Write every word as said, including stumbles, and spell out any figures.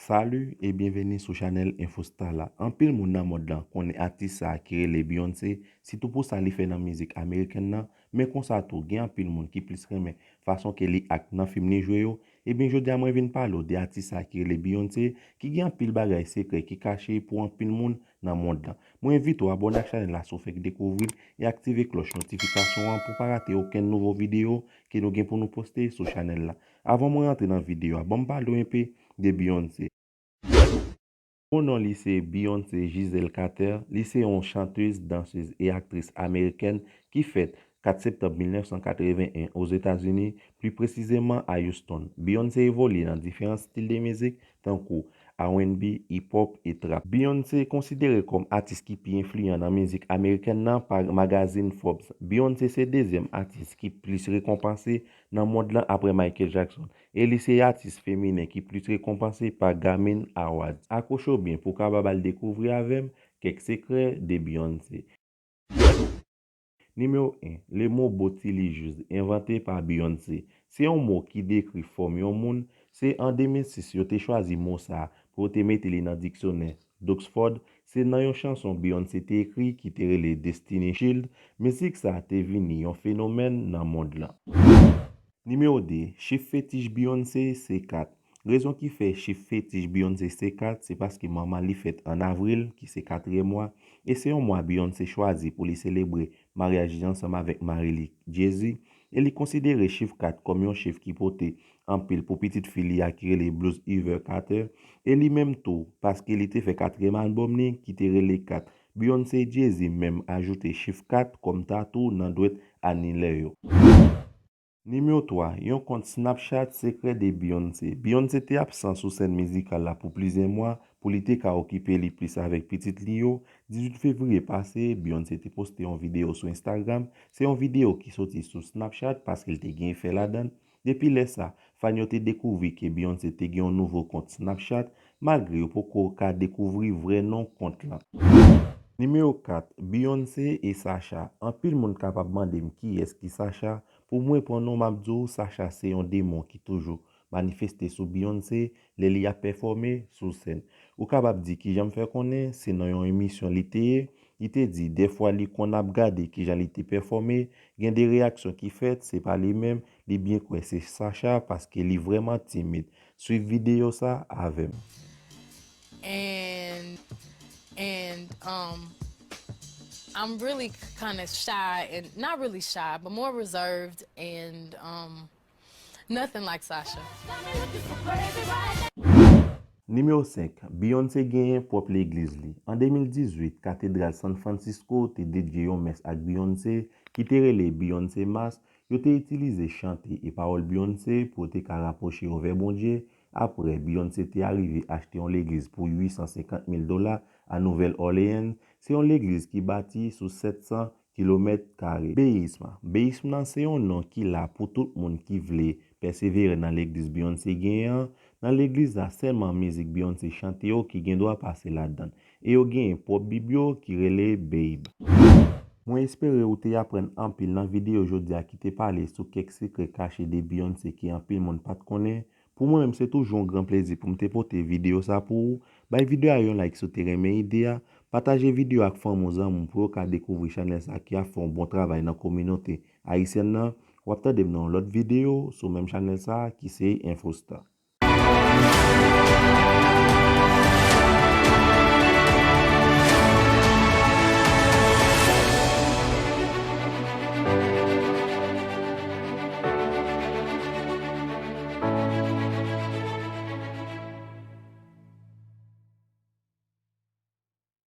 Salut e byenveni sou chanèl Infostar la. Anpil moun nan mond lan konnen atis sa a ki rele Beyoncé, sitou pou sa li fè nan mizik amerikèn nan, men konsa tou gen anpil moun ki plis renmen fason ke li act nan fim li jwe yo. Ebyen jodi a mwen vin pale w de atis sa a ki rele Beyoncé, ki gen anpil bagay sekrè ki kache pou anpil moun nan mond lan. Mwen envite w abòne ak chanèl la si w fèk dekouvri l e aktive klòch notifikasyon an pou w pa rate okenn nouvo videyo ke nou gen pou nou poste sou chanèl la. Avan mwen rantre nan videyo a, ban m pale w enpe de Beyoncé. Bon non li se Beyoncé Giselle Carter. Li se yon chantez, dansez e aktris amerikèn ki fèt kat septanm mil nèf san katreven en Ozetazini, pli presizeman a Houston. Beyoncé evolye nan diferan stil de mizik, tankou R and B, hip hop e trap. Beyoncé konsidere kòm atis ki pi enfliyan nan mizik amerikèn nan pa magazin Forbes. Beyoncé se dezyèm atis ki plis rekonpanse nan mond lan apre Michael Jackson, e li se atis feminen ki plis rekonpanse pa Grammy Awards. Akwoche w byen pou w kapab al dekouvri avè m kèk sekrè de Beyoncé. Nimewo en, le mot boutilijyez, envante pa Beyoncé. Se yon mo ki dekri fòm yon moun. Se an de mil sis yo te chwazi mo sa a pou yo te mete li nan diksyonè d'Oxford. Se nan yon chanson Beyoncé te ekri ki te rele Destiny's Child. Mizik sa a te vini yon fenomèn nan mond lan. Nimewo de, chif fetich Beyoncé se kat. Rezon ki fè chif fetich Beyoncé se kat, se paske manman li fèt an avril, ki se katriyèm mwa, e se yon mwa Beyoncé chwazi pou li selebre maryaj li ansanm avèk mari li, Jay-Z, e li konsidere chif kat kòm yon chif ki pote anpil pou pitit fi li a ki rele Blue Ivy Carter, e li menm tou, paske li te fè katriyèm albòm li ki te rele kat. Beyoncé e Jay-Z menm ajoute chif kat kòm tatou nan dwèt anilè yo. Nimewo twa, yon kont Snapchat sekrè de Beyoncé. Beyoncé te absan sou sèn mizikal la pou plizyè mwa pou li te ka okipe li plis avèk pitit li yo. Dizuit fevriye pase, Beyoncé te poste yon videyo sou Instagram. Se yon videyo ki soti sou Snapchat paske l te gen efè ladan l. Depi lè sa, fan yo te dekouvri ke Beyoncé te gen yon nouvo kont Snapchat, malgre yo poko ka dekouvri vrè non kont lan. Nimewo kat, Beyoncé e Sasha. Anpil moun kapab mande m kiyès ki Sasha. Pou mwen pran non m ap di w, Sasha se yon demon ki toujou manifeste sou Beyoncé lè li ap pèfòme sou sèn. Ou kapab di kijan m fè konnen, se nan yon emisyon li te ye, li te di dèfwa li konn ap gade kijan li te pèfòme, gen de reyaksyon ki fèt, se pa li menm, li byen kwè se Sasha paske li vrèman timid. Swiv videyo sa avè m. And and um I'm really kind of shy and not really shy, but more reserved and um nothing like Sasha. Nimewo senk, Beyoncé genyen pwòp legliz li. An de mil dizuit, Katedral San Francisco te dedye yon mès ak Beyoncé ki te rele Beyoncé Mass. Yo te itilize chante e pawòl Beyoncé pou yo te ka rapwoche yo vè Bondye. Apre, Beyoncé te arive achte yon legliz pou uit san senkant mil dola a Nouvèl Òleans. Se yon legliz ki bati sou sèt san kilomèt kare. Beyism. Beyism nan se yon non ki la pou tout moun ki vle pèsevere nan legliz Beyoncé genyen an. Nan legliz la, sèlman mizik Beyoncé chante yo ki gen dwa pase ladan l. E yo genyen pwòp bib yo ki rele Babe. Mwen espere ou te aprann anpil nan videyo jodi a ki te pale sou kèk sekrè kache de Beyoncé ke anpil moun pa t konnen. Pou mwen menm, se toujou yon gran plezi pou m te pote videyo sa pou ou. Bay videyo a yon like si w te renmen ide a. Pataje videyo a ak fanmi w, zanmi w pou yo ka dekouvri chanèl sa ki ap fè yon bon travay nan kominote ayisyèn nan. W ap tande m nan yon lòt videyo sou menm chanèl sa ki se Infostar.